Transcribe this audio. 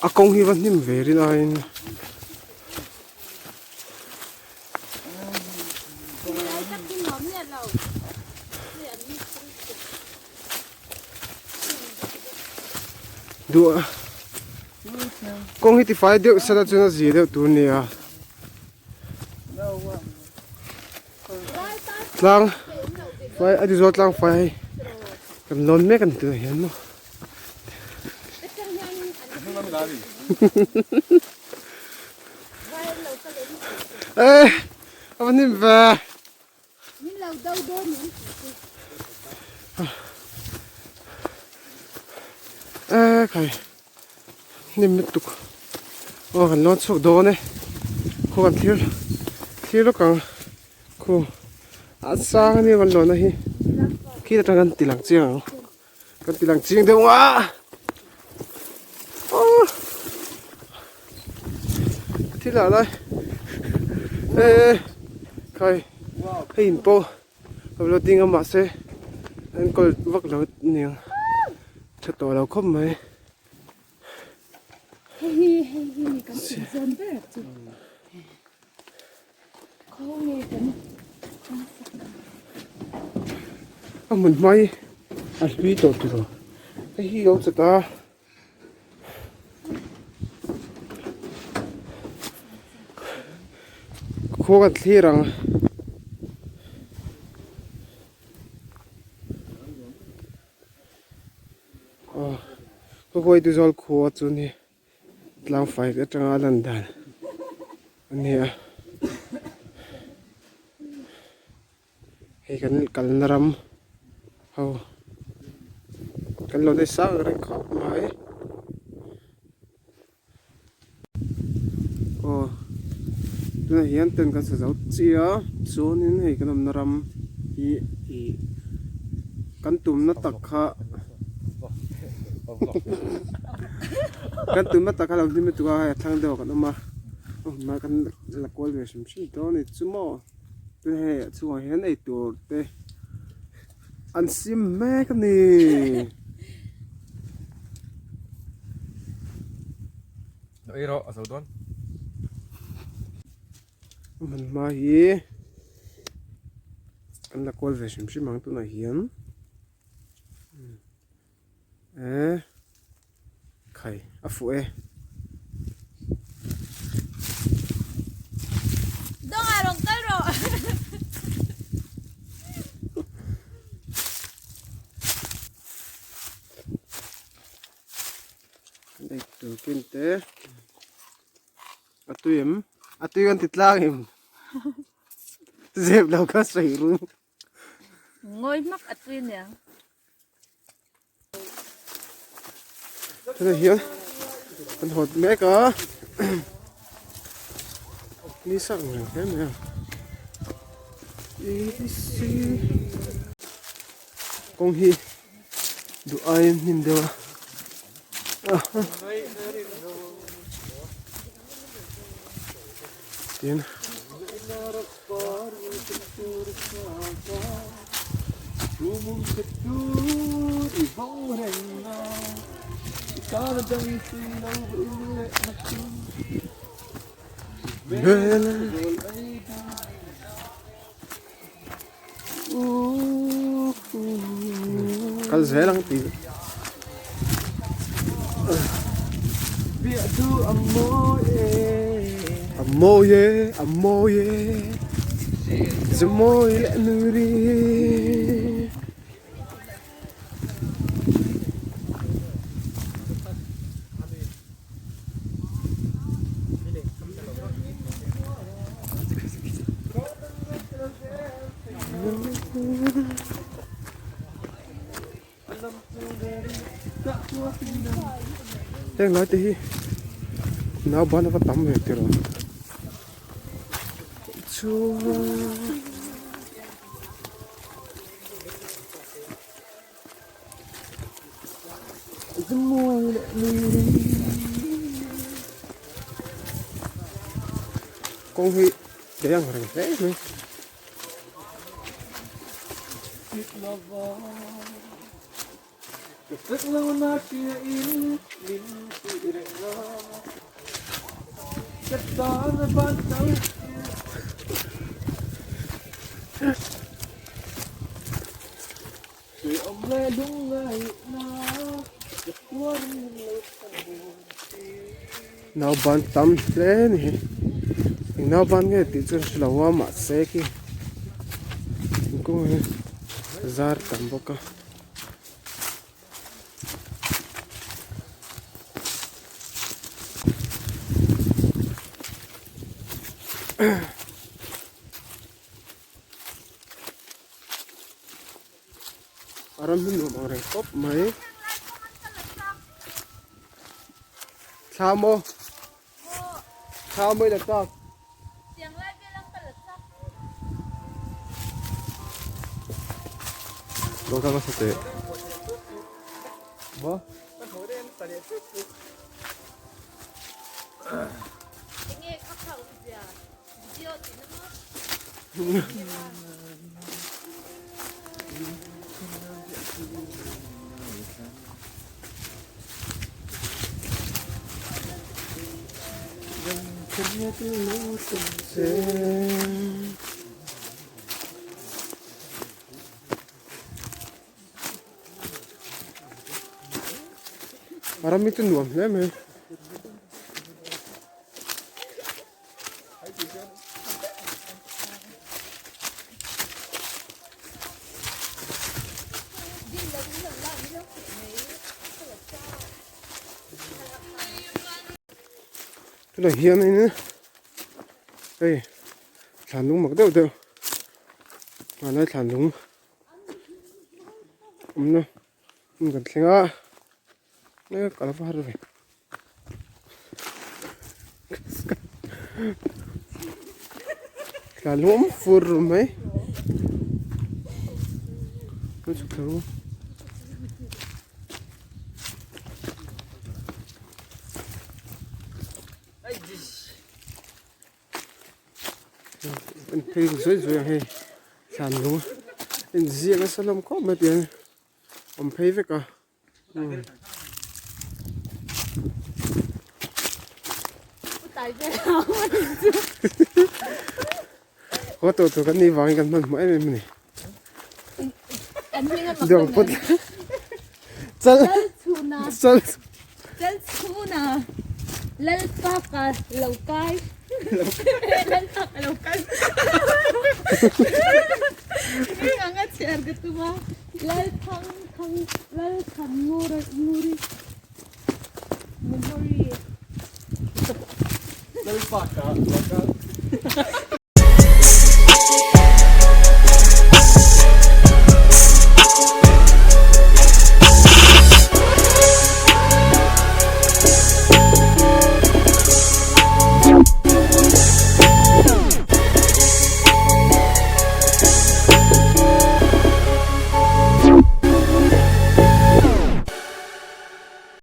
A kawng hi va hnim ve rin aiin. Duh a kawng hi tifai deuh sela chuan a zia deuh tur a ni a. Tlang fai a tizual tlang fai hei kan lawn mek a ni tunah hian maw. Eh a va hnim ve. Eh khai hnim lutuk aw kan lawn chhuak dawn e khaw kan thlir thlir lawk ang khu a sang ania kan lawn na hi khi atang kan ti lang chiang ang kan ti lang chiang deuh a aw thil ah lai eh khai hei in pawh a lo ding a mahse enkawl vak lo aniang tha tawh lo khawp mai. A hmun hma hi a hlui tawh tiraw hei hi a lo chat a. Khua kan thlir ang. Aw khawkhawi te zawl khua chu ni tlang fai atanga a lan dan a ni a hei kan kalna ram ho kan lo nei sang reng khawp mai aw tunah hian tent kan sa zo chiah a chuanin hei kan awmna ram hi ih kan tumna tak kha kan tumna tak kha lo hlim lutuk a hei a thlang deuh ah kan awm a a hun hma kan la kual ve hrim hrim dawn a ni chu maw tun hei a chhungah hian eitur te an sim mek a ni. Ei rawh a zo dawn. A hmun hma hi kan la kawl ve hrim hrim ang tunah hian eh khai a fuh e. Dawngah rawn kal rawh. Kan ei tur ken te a tui em a tui kan ti tlang em zep lo kha sawi ru. Ngawi hmak a tui nia. Tunah hian kan hawt mek a ni sak reng hle mai a kawng hi duh aiin hnim deuh a tin Kal zel ang tih A mawi e a mawi e Zamawi leh nuri. Heng lai te hi nauban ava tam ve tiraw chuan. Kawng hi lei ang reng hle mai. Nauban tam hle a ni eng nauban nge tih chu ka hre lo a mahse khi thingkung hi zar tam bawk a. A ram hi nuam ang reng khawp mai. Thla maw? Thla maw i la chak? Lo kal hmasa teh. Maw? A ram hi chu nuam hle mai. Tunah hianin hei thlan lung mak deuh deuh hmanlai thlan lung awmna hmun kan thleng a ka lo va har ve. Tla luam fur mai an phei zuai zuai ang hei thlan lung inziak nasa hlawm khawp mai tiang awm phei vek a. Haw tawh tur kan nih vangin kan hmanhmawh em em a ni. Dawr pawt chal chal chal chhuna lalpa ka lo kai lalpa ka lo kai anga chhiar ka tuma Lalthang thang Lalthan ngura nguri memory. Lalpa ka lo kal.